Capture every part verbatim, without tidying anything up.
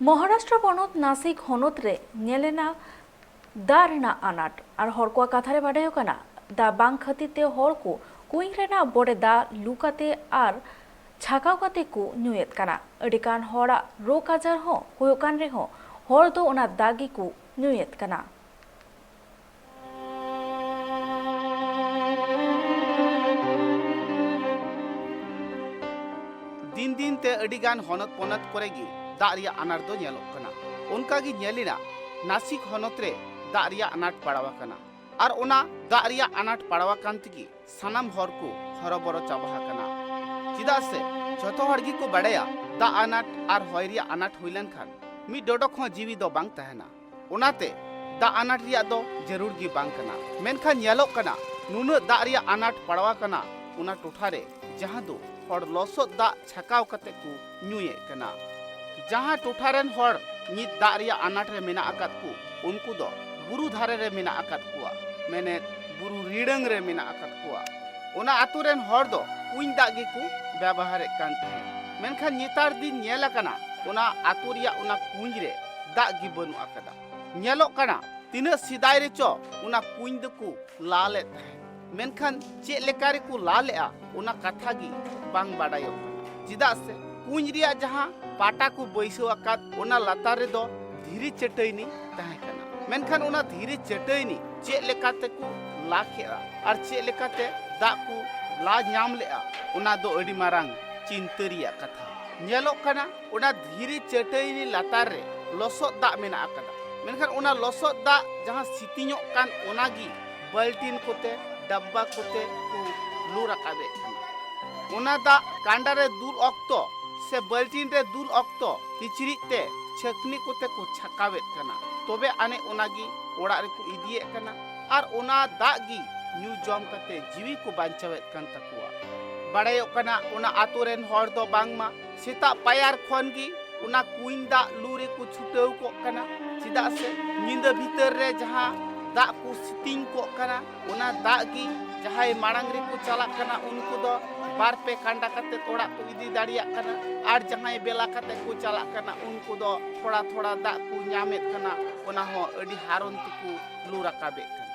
ᱢᱚᱦᱟᱨᱟᱥᱴᱨᱚ ᱯᱚᱱᱚᱛ ᱱᱟᱥᱤᱠ ᱦᱚᱱᱚᱛ ᱨᱮ ᱧᱮᱞᱮᱱᱟ ᱫᱟᱜ ᱨᱮᱱᱟᱜ ᱟᱱᱟᱴ᱾ ᱟᱨ ᱦᱚᱲ ᱠᱚᱣᱟᱜ ᱠᱟᱛᱷᱟ ᱨᱮ ᱵᱟᱰᱟᱭᱚᱜ ᱠᱟᱱᱟ, ᱫᱟᱜ ᱵᱟᱝ ᱠᱷᱟᱹᱛᱤᱨ ᱛᱮ ᱦᱚᱲ ᱠᱚ ᱠᱩᱧ ᱨᱮᱱᱟᱜ ᱵᱚᱰᱮ ᱫᱟᱜ ᱞᱩ ᱠᱟᱛᱮ ᱟᱨ ᱪᱷᱟᱠᱟᱣ ᱠᱟᱛᱮ ᱠᱚ ᱧᱩᱭᱮᱫ ᱠᱟᱱᱟ᱾ ᱟᱹᱰᱤ ᱜᱟᱱ ᱦᱚᱲᱟᱜ ᱨᱳᱜᱽ ᱟᱡᱟᱨ ᱦᱚᱸ ᱦᱩᱭᱩᱜ ᱠᱟᱱ ᱨᱮᱦᱚᱸ, ᱦᱚᱲ ᱫᱚ ᱚᱱᱟ ᱫᱟᱜ ᱜᱮᱠᱚ ᱧᱩᱭᱮᱫ ᱠᱟᱱᱟ᱾ ᱫᱤᱱ ᱫᱤᱱ ᱛᱮ ᱟᱹᱰᱤ ᱜᱟᱱ ᱦᱚᱱᱚᱛ ᱯᱚᱱᱚᱛ ᱠᱚᱨᱮ ᱜᱮ ᱫᱟᱜ ᱨᱮᱭᱟᱜ ᱟᱱᱟᱴ ᱫᱚ ᱧᱮᱞᱚᱜ ᱠᱟᱱᱟ᱾ ᱚᱱᱠᱟ ᱜᱮ ᱧᱮᱞ ᱮᱱᱟ, ᱱᱟᱥᱤᱠ ᱦᱚᱱᱚᱛ ᱨᱮ ᱫᱟᱜ ᱨᱮᱭᱟᱜ ᱟᱱᱟᱴ ᱯᱟᱲᱟᱣ ᱟᱠᱟᱱᱟ᱾ ᱟᱨ ᱚᱱᱟ ᱫᱟᱜ ᱨᱮᱭᱟᱜ ᱟᱱᱟᱴ ᱯᱟᱲᱟᱣ ᱟᱠᱟᱱ ᱛᱮᱜᱮ ᱥᱟᱱᱟᱢ ᱦᱚᱲ ᱠᱚ ᱦᱚᱨᱚᱵᱚᱨᱚ ᱪᱟᱵᱟ ᱟᱠᱟᱱᱟ᱾ ᱪᱮᱫᱟᱜ ᱥᱮ ᱡᱷᱚᱛᱚ ᱦᱚᱲ ᱜᱮᱠᱚ ᱵᱟᱲᱟᱭᱟ, ᱫᱟᱜ ᱟᱱᱟᱴ ᱟᱨ ᱦᱚᱭ ᱨᱮᱭᱟᱜ ᱟᱱᱟᱴ ᱦᱩᱭ ᱞᱮᱱᱠᱷᱟᱱ ᱢᱤᱫ ᱰᱚᱰᱚᱠ ᱦᱚᱸ ᱡᱤᱣᱤ ᱫᱚ ᱵᱟᱝ ᱛᱟᱦᱮᱱᱟ᱾ ᱚᱱᱟᱛᱮ ᱫᱟᱜ ᱟᱱᱟᱴ ᱨᱮᱭᱟᱜ ᱫᱚ ᱡᱟᱹᱨᱩᱲ ᱜᱮ ᱵᱟᱝ ᱠᱟᱱᱟ᱾ ᱢᱮᱱᱠᱷᱟᱱ ᱧᱮᱞᱚᱜ ᱠᱟᱱᱟ, ᱱᱩᱱᱟᱹᱜ ᱫᱟᱜ ᱨᱮᱭᱟᱜ ᱟᱱᱟᱴ ᱯᱟᱲᱟᱣ ᱟᱠᱟᱱᱟ ᱚᱱᱟ ᱴᱚᱴᱷᱟ ᱨᱮ, ᱡᱟᱦᱟᱸ ᱫᱚ ᱦᱚᱲ ᱞᱚᱥᱚᱫ ᱫᱟᱜ ᱪᱷᱟᱠᱟᱣ ᱠᱟᱛᱮ ᱠᱚ ᱧᱩᱭᱮᱫ ᱠᱟᱱᱟ᱾ ᱡᱟᱦᱟᱸ ᱴᱚᱴᱷᱟ ᱨᱮᱱ ᱦᱚᱲ ᱱᱤᱛ ᱫᱟᱜ ᱨᱮᱭᱟᱜ ᱟᱱᱟᱴ ᱨᱮ ᱢᱮᱱᱟᱜ ᱟᱠᱟᱫ ᱠᱚ, ᱩᱱᱠᱩ ᱫᱚ ᱵᱩᱨᱩ ᱫᱷᱟᱨᱮ ᱨᱮ ᱢᱮᱱᱟᱜ ᱟᱠᱟᱫ ᱠᱚᱣᱟ, ᱢᱮᱱᱮᱫ ᱵᱩᱨᱩ ᱨᱤᱲᱟᱹᱝ ᱨᱮ ᱢᱮᱱᱟᱜ ᱟᱠᱟᱫ ᱠᱚᱣᱟ᱾ ᱚᱱᱟ ᱟᱛᱳ ᱨᱮᱱ ᱦᱚᱲ ᱫᱚ ᱠᱩᱧ ᱫᱟᱜ ᱜᱮᱠᱚ ᱵᱮᱵᱚᱦᱟᱨᱮᱫ ᱠᱟᱱ ᱛᱟᱦᱮᱸᱫ᱾ ᱢᱮᱱᱠᱷᱟᱱ ᱱᱮᱛᱟᱨ ᱫᱤᱱ ᱧᱮᱞ ᱟᱠᱟᱱᱟ, ᱚᱱᱟ ᱟᱛᱳ ᱨᱮᱭᱟᱜ ᱚᱱᱟ ᱠᱩᱧ ᱨᱮ ᱫᱟᱜ ᱜᱮ ᱵᱟᱹᱱᱩᱜ ᱟᱠᱟᱫᱟ᱾ ᱧᱮᱞᱚᱜ ᱠᱟᱱᱟ, ᱛᱤᱱᱟᱹᱜ ᱥᱮᱫᱟᱭ ᱨᱮᱪᱚ ᱚᱱᱟ ᱠᱩᱧ ᱫᱚᱠᱚ ᱞᱟ ᱞᱮᱫ ᱛᱟᱦᱮᱸᱫ, ᱢᱮᱱᱠᱷᱟᱱ ᱪᱮᱫ ᱞᱮᱠᱟ ᱨᱮᱠᱚ ᱞᱟ ᱞᱮᱫᱼᱟ, ᱚᱱᱟ ᱠᱟᱛᱷᱟ ᱜᱮ ᱵᱟᱝ ᱵᱟᱰᱟᱭᱚᱜ ᱠᱟᱱᱟ᱾ ᱪᱮᱫᱟᱜ ᱥᱮ ᱠᱩᱧ ᱨᱮᱭᱟᱜ ᱡᱟᱦᱟᱸ ᱯᱟᱴᱟ ᱠᱚ ᱵᱟᱹᱭᱥᱟᱹᱣ ᱟᱠᱟᱫ, ᱚᱱᱟ ᱞᱟᱛᱟᱨ ᱨᱮᱫᱚ ᱫᱷᱤᱨᱤ ᱪᱟᱹᱴᱟᱹᱭᱱᱤ ᱛᱟᱦᱮᱸ ᱠᱟᱱᱟ᱾ ᱢᱮᱱᱠᱷᱟᱱ ᱚᱱᱟ ᱫᱷᱤᱨᱤ ᱪᱟᱹᱴᱟᱹᱭᱱᱤ ᱪᱮᱫ ᱞᱮᱠᱟ ᱛᱮᱠᱚ ᱞᱟ ᱠᱮᱫᱼᱟ ᱟᱨ ᱪᱮᱫ ᱞᱮᱠᱟᱛᱮ ᱫᱟᱜ ᱠᱚ ᱞᱟ ᱧᱟᱢ ᱞᱮᱫᱼᱟ, ᱚᱱᱟ ᱫᱚ ᱟᱹᱰᱤ ᱢᱟᱨᱟᱝ ᱪᱤᱱᱛᱟᱹ ᱨᱮᱭᱟᱜ ᱠᱟᱛᱷᱟ᱾ ᱧᱮᱞᱚᱜ ᱠᱟᱱᱟ, ᱚᱱᱟ ᱫᱷᱤᱨᱤ ᱪᱟᱹᱴᱟᱹᱭᱱᱤ ᱞᱟᱛᱟᱨ ᱨᱮ ᱞᱚᱥᱚᱫ ᱫᱟᱜ ᱢᱮᱱᱟᱜ ᱟᱠᱟᱫᱟ᱾ ᱢᱮᱱᱠᱷᱟᱱ ᱚᱱᱟ ᱞᱚᱥᱚᱫ ᱫᱟᱜ ᱡᱟᱦᱟᱸ ᱥᱤᱛᱤᱧᱚᱜ ᱠᱟᱱ, ᱚᱱᱟ ᱜᱮ ᱵᱟᱹᱞᱴᱤᱱ ᱠᱚᱛᱮ, ᱰᱟᱵᱵᱟ ᱠᱚᱛᱮ ᱠᱚ ᱞᱩ ᱨᱟᱠᱟᱵᱮᱫ ᱠᱟᱱᱟ᱾ ᱚᱱᱟ ᱫᱟᱜ ᱠᱟᱸᱰᱟ ᱨᱮ ᱫᱩᱞ ᱚᱠᱛᱚ ᱥᱮ ᱵᱟᱹᱞᱴᱤᱱ ᱨᱮ ᱫᱩᱞ ᱚᱠᱛᱚ ᱠᱤᱪᱨᱤᱡ ᱛᱮ, ᱪᱷᱟᱹᱠᱱᱤ ᱠᱚᱛᱮ ᱠᱚ ᱪᱷᱟᱠᱟᱣᱮᱫ ᱠᱟᱱᱟ᱾ ᱛᱚᱵᱮ ᱟᱹᱱᱤᱡ ᱚᱱᱟ ᱜᱮ ᱚᱲᱟᱜ ᱨᱮᱠᱚ ᱤᱫᱤᱭᱮᱫ ᱠᱟᱱᱟ ᱟᱨ ᱚᱱᱟ ᱫᱟᱜ ᱜᱮ ᱧᱩ ᱡᱚᱢ ᱠᱟᱛᱮ ᱡᱤᱣᱤ ᱠᱚ ᱵᱟᱧᱪᱟᱣᱮᱫ ᱠᱟᱱ ᱛᱟᱠᱚᱣᱟ᱾ ᱵᱟᱲᱟᱭᱚᱜ ᱠᱟᱱᱟ, ᱚᱱᱟ ᱟᱛᱳ ᱨᱮᱱ ᱦᱚᱲ ᱫᱚ ᱵᱟᱝᱢᱟ ᱥᱮᱛᱟᱜ ᱯᱟᱭᱟᱨ ᱠᱷᱚᱱ ᱜᱮ ᱚᱱᱟ ᱠᱩᱧ ᱫᱟᱜ ᱞᱩ ᱨᱮᱠᱚ ᱪᱷᱩᱴᱟᱹᱣ ᱠᱚᱜ ᱠᱟᱱᱟ᱾ ᱪᱮᱫᱟᱜ ᱥᱮ ᱧᱤᱫᱟᱹ ᱵᱷᱤᱛᱟᱹᱨ ᱨᱮ ᱡᱟᱦᱟᱸ ᱫᱟᱜ ᱠᱚ ᱥᱤᱛᱤᱧ ᱠᱚᱜ ᱠᱟᱱᱟ, ᱚᱱᱟ ᱫᱟᱜ ᱜᱮ ᱡᱟᱦᱟᱸᱭ ᱢᱟᱲᱟᱝ ᱨᱮᱠᱚ ᱪᱟᱞᱟᱜ ᱠᱟᱱᱟ, ᱩᱱᱠᱩ ᱫᱚ ᱵᱟᱨ ᱯᱮ ᱠᱟᱸᱰᱟ ᱠᱟᱛᱮ ᱚᱲᱟᱜ ᱠᱚ ᱤᱫᱤ ᱫᱟᱲᱮᱭᱟᱜ ᱠᱟᱱᱟ᱾ ᱟᱨ ᱡᱟᱦᱟᱸᱭ ᱵᱮᱞᱟ ᱠᱟᱛᱮ ᱠᱚ ᱪᱟᱞᱟᱜ ᱠᱟᱱᱟ, ᱩᱱᱠᱩ ᱫᱚ ᱛᱷᱚᱲᱟ ᱛᱷᱚᱲᱟ ᱫᱟᱜ ᱠᱚ ᱧᱟᱢᱮᱫ ᱠᱟᱱᱟ, ᱚᱱᱟ ᱦᱚᱸ ᱟᱹᱰᱤ ᱦᱟᱨᱚᱱ ᱛᱮᱠᱚ ᱞᱩ ᱨᱟᱠᱟᱵᱮᱫ ᱠᱟᱱᱟ᱾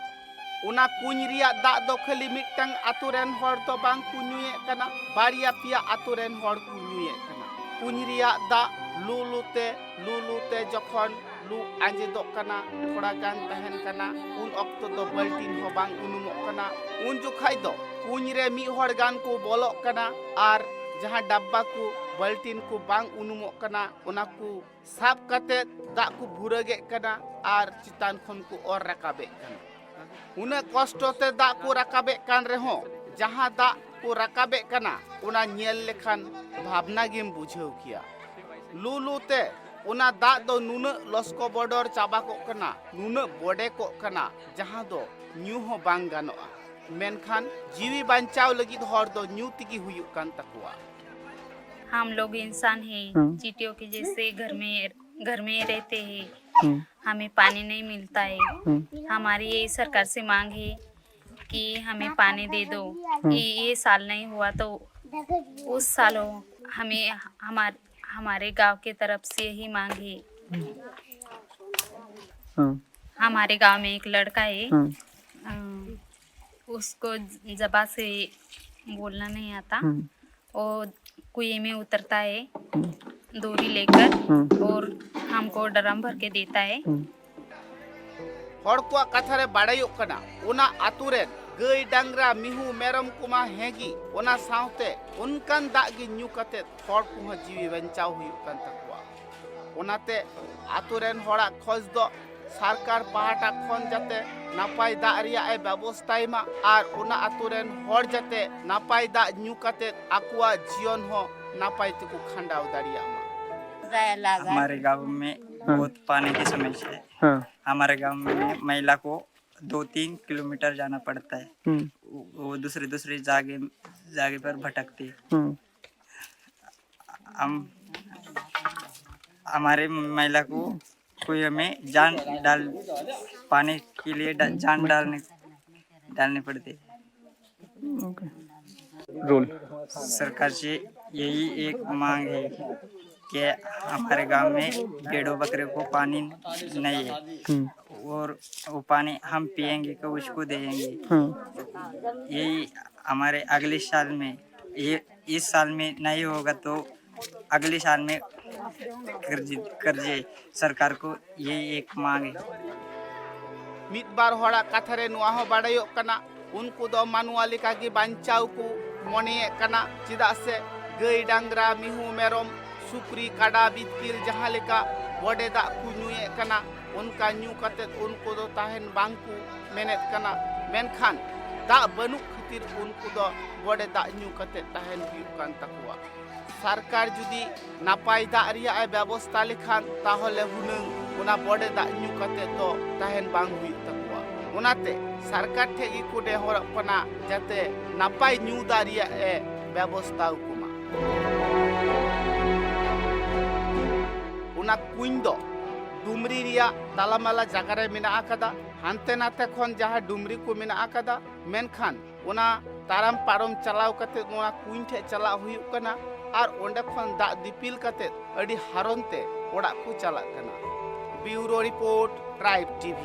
ᱚᱱᱟ ᱠᱩᱧ ᱨᱮᱭᱟᱜ ᱫᱟᱜ ᱫᱚ ᱠᱷᱟᱹᱞᱤ ᱢᱤᱫᱴᱟᱝ ᱟᱛᱳ ᱨᱮᱱ ᱦᱚᱲ ᱫᱚ ᱵᱟᱝ ᱠᱚ ᱧᱩᱭᱮᱫ ᱠᱟᱱᱟ, ᱵᱟᱨᱭᱟ ᱯᱮᱭᱟ ᱟᱛᱳ ᱨᱮᱱ ᱦᱚᱲ ᱠᱚ ᱧᱩᱭᱮᱫ ᱠᱟᱱᱟ᱾ ᱠᱩᱧ ᱨᱮᱭᱟᱜ ᱫᱟᱜ ᱞᱩ ᱞᱩ ᱛᱮ, ᱞᱩ ᱞᱩ ᱛᱮ ᱡᱚᱠᱷᱚᱱ ᱞᱩ ᱟᱸᱡᱮᱫᱚᱜ ᱠᱟᱱᱟ, ᱛᱷᱚᱲᱟ ᱜᱟᱱ ᱛᱟᱦᱮᱱ ᱠᱟᱱᱟ, ᱩᱱ ᱚᱠᱛᱚ ᱫᱚ ᱵᱟᱹᱞᱴᱤᱱ ᱦᱚᱸ ᱵᱟᱝ ᱩᱱᱩᱢᱚᱜ ᱠᱟᱱᱟ᱾ ᱩᱱ ᱡᱚᱠᱷᱟᱡ ᱫᱚ ᱠᱩᱧ ᱨᱮ ᱢᱤᱫ ᱦᱚᱲ ᱜᱟᱱ ᱠᱚ ᱵᱚᱞᱚᱜ ᱠᱟᱱᱟ ᱟᱨ ᱡᱟᱦᱟᱸ ᱰᱟᱵᱵᱟ ᱠᱚ, ᱵᱟᱹᱞᱴᱤᱱ ᱠᱚ ᱵᱟᱝ ᱩᱱᱩᱢᱚᱜ ᱠᱟᱱᱟ, ᱚᱱᱟ ᱠᱚ ᱥᱟᱵ ᱠᱟᱛᱮ ᱫᱟᱜ ᱠᱚ ᱵᱷᱩᱨᱟᱹᱜᱮᱫ ᱠᱟᱱᱟ ᱟᱨ ᱪᱮᱛᱟᱱ ᱠᱷᱚᱱ ᱠᱚ ᱚᱨ ᱨᱟᱠᱟᱵᱮᱫ ᱠᱟᱱᱟ᱾ ᱩᱱᱟᱹᱜ ᱠᱚᱥᱴᱚ ᱛᱮ ᱫᱟᱜ ᱠᱚ ᱨᱟᱠᱟᱵᱮᱫ ᱠᱟᱱ ᱨᱮᱦᱚᱸ, ᱡᱟᱦᱟᱸ ᱫᱟᱜ ᱠᱚ ᱨᱟᱠᱟᱵᱮᱫ ᱠᱟᱱᱟ, ᱚᱱᱟ ᱧᱮᱞ ᱞᱮᱠᱷᱟᱱ ᱵᱷᱟᱵᱽᱱᱟ ᱜᱮᱢ ᱵᱩᱡᱷᱟᱹᱣ ᱠᱮᱭᱟ᱾ ᱞᱩ ᱞᱩ ᱛᱮ ᱚᱱᱟ ᱫᱟᱜ ᱫᱚ ᱱᱩᱱᱟᱹᱜ ᱞᱚᱥᱠᱚ ᱵᱚᱰᱚᱨ ᱪᱟᱵᱟ ᱠᱚᱜ ᱠᱟᱱᱟ, ᱱᱩᱱᱟᱹᱜ ᱵᱚᱰᱮ ᱠᱚᱜ ᱠᱟᱱᱟ, ᱡᱟᱦᱟᱸ ᱫᱚ ᱧᱩ ᱦᱚᱸ ᱵᱟᱝ ᱜᱟᱱᱚᱜᱼᱟ᱾ ᱢᱮᱱᱠᱷᱟᱱ ᱡᱤᱣᱤ ᱵᱟᱧᱪᱟᱣ ᱞᱟᱹᱜᱤᱫ ᱦᱚᱲ ᱫᱚ ᱧᱩ ᱛᱮᱜᱮ ᱦᱩᱭᱩᱜ ᱠᱟᱱ ᱛᱟᱠᱚᱣᱟ᱾ हम लोग इंसान हैं, हम्म। चींटियों के जैसे घर में घर में रहते हैं। हम्म, हमें पानी नहीं मिलता है। हम्म, हमारी यही सरकार से मांग है कि हमें पानी दे दो। ये, ये साल नहीं हुआ तो उस साल हो, हमें हमार, हमारे गांव की तरफ से ही मांग है। हाँ, हमारे गांव में एक लड़का है, हाँ, अम, उसको जबा से बोलना नहीं आता। हम्म, वो कुएं में उतरता है दूरी लेकर हम्म, और हमको ड्रम भर के देता है। हम्म, ᱦᱚᱲ ᱠᱚᱣᱟᱜ ᱠᱟᱛᱷᱟ ᱨᱮ ᱵᱟᱲᱟᱭᱚᱜ ᱠᱟᱱᱟ, ᱚᱱᱟ ᱟᱛᱳ ᱨᱮᱱ ᱜᱟᱹᱭ, ᱰᱟᱝᱨᱟ, ᱢᱤᱦᱩ, ᱢᱮᱨᱚᱢ ᱠᱚᱢᱟ ᱦᱮᱸ ᱜᱮ, ᱚᱱᱟ ᱥᱟᱶᱛᱮ ᱚᱱᱠᱟᱱ ᱫᱟᱜ ᱜᱮ ᱧᱩ ᱠᱟᱛᱮ ᱦᱚᱲ ᱠᱚᱦᱚᱸ ᱡᱤᱣᱤ ᱵᱟᱧᱪᱟᱣ ᱦᱩᱭᱩᱜ ᱠᱟᱱ ᱛᱟᱠᱚᱣᱟ᱾ ᱚᱱᱟᱛᱮ ᱟᱛᱳ ᱨᱮᱱ ᱦᱚᱲᱟᱜ ᱠᱷᱚᱡᱽ ᱫᱚ ᱥᱚᱨᱠᱟᱨ ᱯᱟᱦᱴᱟ ᱠᱷᱚᱱ ᱡᱟᱛᱮ ᱱᱟᱯᱟᱭ ᱫᱟᱜ ᱨᱮᱭᱟᱜ ᱮ ᱵᱮᱵᱚᱥᱛᱟᱭ ᱢᱟ ᱟᱨ ᱚᱱᱟ ᱟᱛᱳ ᱨᱮᱱ ᱦᱚᱲ ᱡᱟᱛᱮ ᱱᱟᱯᱟᱭ ᱫᱟᱜ ᱧᱩ ᱠᱟᱛᱮ ᱟᱠᱚᱣᱟᱜ ᱡᱤᱭᱚᱱ ᱦᱚᱸ ᱱᱟᱯᱟᱭ ᱛᱮᱠᱚ ᱠᱷᱟᱸᱰᱟᱣ ᱫᱟᱲᱮᱭᱟᱜ ᱢᱟ᱾ हमारे गांव में बहुत पानी की समस्या है। हाँ, हमारे गांव में महिला को दो तीन किलोमीटर जाना पड़ता है। हम्म, वो वो दूसरे दूसरे जागे जागे पर भटकती है। हम्म, हम हमारे महिला को कोई हमें जान डाल पाने के लिए डा, जान डालने डालनी पड़ती है। ओके। रोल। सरकार से यही एक मांग है कि हमारे गांव में भेड़ों बकरे को पानी नहीं है। हम्म। और वो पानी हम पियेंगे कि उसको देंगे। हम्म। यही हमारे अगले साल में, ये इस साल में नहीं होगा तो अगले साल में कर्ज, कर्जे सरकार को यही एक मांग है। ᱢᱤᱫ ᱵᱟᱨ ᱦᱚᱲᱟᱜ ᱠᱟᱛᱷᱟ ᱨᱮ ᱱᱚᱣᱟ ᱦᱚᱸ ᱵᱟᱰᱟᱭᱚᱜ ᱠᱟᱱᱟ, ᱩᱱᱠᱩ ᱫᱚ ᱢᱟᱱᱣᱟ ᱞᱮᱠᱟᱜᱮ ᱵᱟᱧᱪᱟᱣ ᱠᱚ ᱢᱚᱱᱮᱭᱮᱫ ᱠᱟᱱᱟ᱾ ᱪᱮᱫᱟᱜ ᱥᱮ ᱜᱟᱹᱭ, ᱰᱟᱝᱨᱟ, ᱢᱤᱦᱩ, ᱢᱮᱨᱚᱢ, ᱥᱩᱠᱨᱤ, ᱠᱟᱰᱟ, ᱵᱤᱛᱠᱤᱞ ᱡᱟᱦᱟᱸ ᱞᱮᱠᱟ ᱵᱚᱰᱮ ᱫᱟᱜ ᱠᱚ ᱧᱩᱭᱮᱫ ᱠᱟᱱᱟ, ᱚᱱᱠᱟ ᱧᱩ ᱠᱟᱛᱮᱫ ᱩᱱᱠᱩ ᱫᱚ ᱛᱟᱦᱮᱱ ᱵᱟᱝ ᱠᱚ ᱢᱮᱱᱮᱫ ᱠᱟᱱᱟ᱾ ᱢᱮᱱᱠᱷᱟᱱ ᱫᱟᱜ ᱵᱟᱹᱱᱩᱜ ᱠᱷᱟᱹᱛᱤᱨ ᱩᱱᱠᱩ ᱫᱚ ᱵᱚᱰᱮ ᱫᱟᱜ ᱧᱩ ᱠᱟᱛᱮᱫ ᱛᱟᱦᱮᱱ ᱦᱩᱭᱩᱜ ᱠᱟᱱ ᱛᱟᱠᱚᱣᱟ᱾ ᱥᱚᱨᱠᱟᱨ ᱡᱩᱫᱤ ᱱᱟᱯᱟᱭ ᱫᱟᱜ ᱨᱮᱭᱟᱜ ᱮ ᱵᱮᱵᱚᱥᱛᱟ ᱞᱮᱠᱷᱟᱱ, ᱛᱟᱦᱚᱞᱮ ᱦᱩᱱᱟᱹᱝ ᱚᱱᱟ ᱵᱚᱰᱮ ᱫᱟᱜ ᱧᱩ ᱠᱟᱛᱮᱫ ᱫᱚ ᱛᱟᱦᱮᱱ ᱵᱟᱝ ᱦᱩᱭᱩᱜ ᱛᱟᱠᱚᱣᱟ᱾ ᱚᱱᱟᱛᱮ ᱥᱚᱨᱠᱟᱨ ᱴᱷᱮᱱ ᱜᱮᱠᱚ ᱱᱮᱦᱚᱨᱚᱜ ᱠᱟᱱᱟ, ᱡᱟᱛᱮ ᱱᱟᱯᱟᱭ ᱧᱩ ᱫᱟᱜ ᱨᱮᱭᱟᱜ ᱮ ᱵᱮᱵᱚᱥᱛᱟ ᱟᱠᱚ ᱢᱟ᱾ ᱚᱱᱟ ᱠᱩᱧ ᱫᱚ ᱰᱩᱢᱨᱤ ᱨᱮᱭᱟᱜ ᱛᱟᱞᱟᱢᱟᱞᱟ ᱡᱟᱭᱜᱟ ᱨᱮ ᱢᱮᱱᱟᱜ ᱟᱠᱟᱫᱟ᱾ ᱦᱟᱱᱛᱮ ᱱᱟᱛᱮ ᱠᱷᱚᱱ ᱡᱟᱦᱟᱸ ᱰᱩᱢᱨᱤ ᱠᱚ ᱢᱮᱱᱟᱜ ᱟᱠᱟᱫᱟ, ᱢᱮᱱᱠᱷᱟᱱ ᱚᱱᱟ ᱛᱟᱲᱟᱢ ᱯᱟᱨᱚᱢ ᱪᱟᱞᱟᱣ ᱠᱟᱛᱮ ᱱᱚᱣᱟ ᱠᱩᱧ ᱴᱷᱮᱱ ᱪᱟᱞᱟᱜ ᱦᱩᱭᱩᱜ ᱠᱟᱱᱟ ᱟᱨ ᱚᱸᱰᱮ ᱠᱷᱚᱱ ᱫᱟᱜ ᱫᱤᱯᱤᱞ ᱠᱟᱛᱮ ᱟᱹᱰᱤ ᱦᱟᱨᱚᱱ ᱛᱮ ᱚᱲᱟᱜ ᱠᱚ ᱪᱟᱞᱟᱜ ᱠᱟᱱᱟ᱾ Bureau Report, Tribe TV᱾